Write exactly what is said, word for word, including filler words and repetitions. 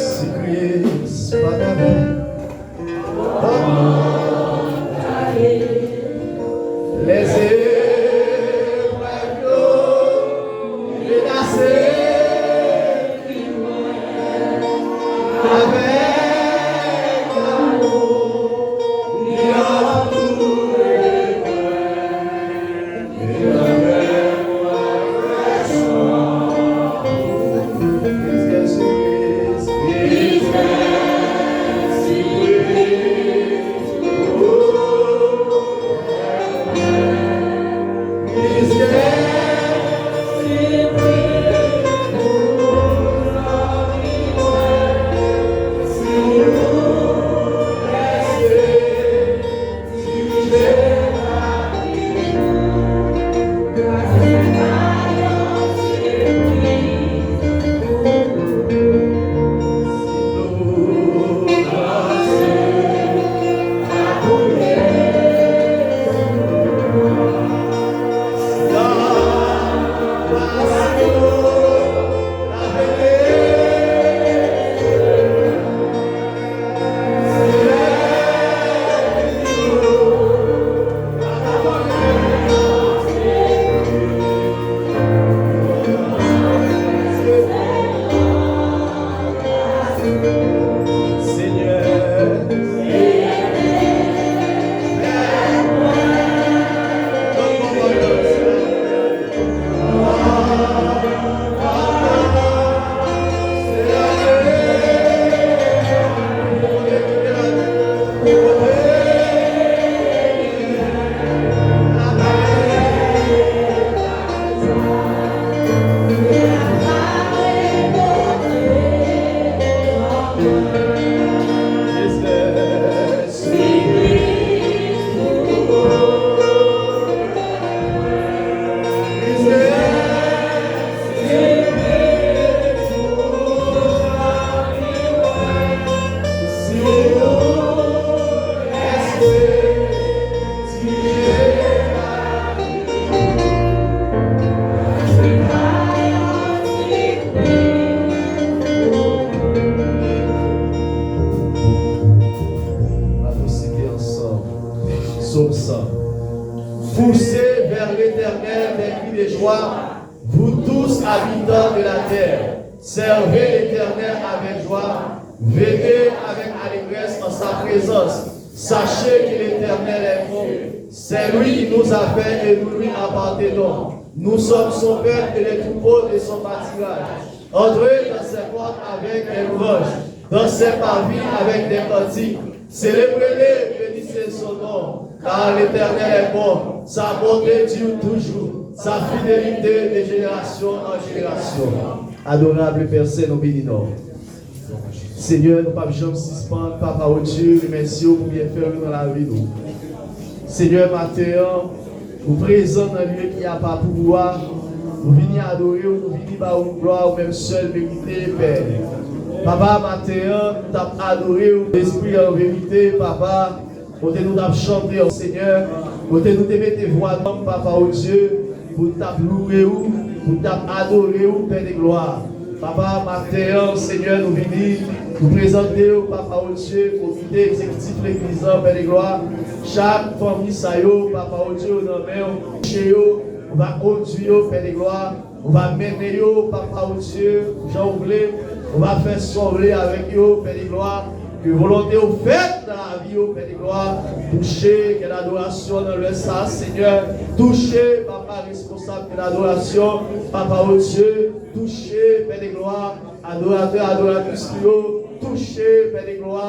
Si Kris pa t avè m, lèzeprèv yo te ka sezi mwen avèk lanmou li antoure mwen. Ann nou site ansanm Sòm sa. Poussez vers l'Éternel des cris de joie, vous tous habitants de la terre. Servez l'Éternel avec joie, venez avec allégresse en sa présence. Sachez que l'Éternel est bon. C'est lui qui nous a fait et nous lui appartenons. Nous sommes son peuple et les troupeaux de son pâturage. Entrez dans ses portes avec des louanges, dans ses parvis avec des cantiques. Célébrez-le, bénissez son nom. Car l'Éternel est bon, sa bonté dure toujours, sa fidélité de génération en génération. Adorable Père Saint, nou beni non. Senyè, nou p ap janm sispann, Papa, o Dye, remèsye w pou byenfè w yo nan lavi nou. Senyè, maten an, nou prezan nan lye ki apa pou ou a. Nou vini adore w, nou vini ba ou glwa, ou menm sèl merite, Pè. Papa, maten an, nou t ap adore w, Lespri an verite, Papa. Kote nou t ap chante, o Senyè, kote nou te mete vwa nou, Papa, o Dye, pou n t ap louwe ou, pou n t ap adore ou, Pè de glwa. Papa, maten an, Senyè, nou vini, nou prezante yo, Papa, o Dye, komite egzekitif legliz lan, Pè de glwa. Chak fanmi sa yo, Papa, o Dye, yo nan men w, touche yo, ou va kondui yo, Pè de glwa. Ou va mennen yo, Papa, o Dye, jan w vle. Ou va fè sa w vle avèk yo, Pè de glwa. Ke volonte w fèt nan lavi yo, Pè de glwa. Touche kè dadorasyon nan lè sa, Senyè. Touche, Papa, responsab kè dadorasyon, Papa, o Dye. Touche, Pè de glwa, adoratè, adoratris yo. Touche, Pè de glwa.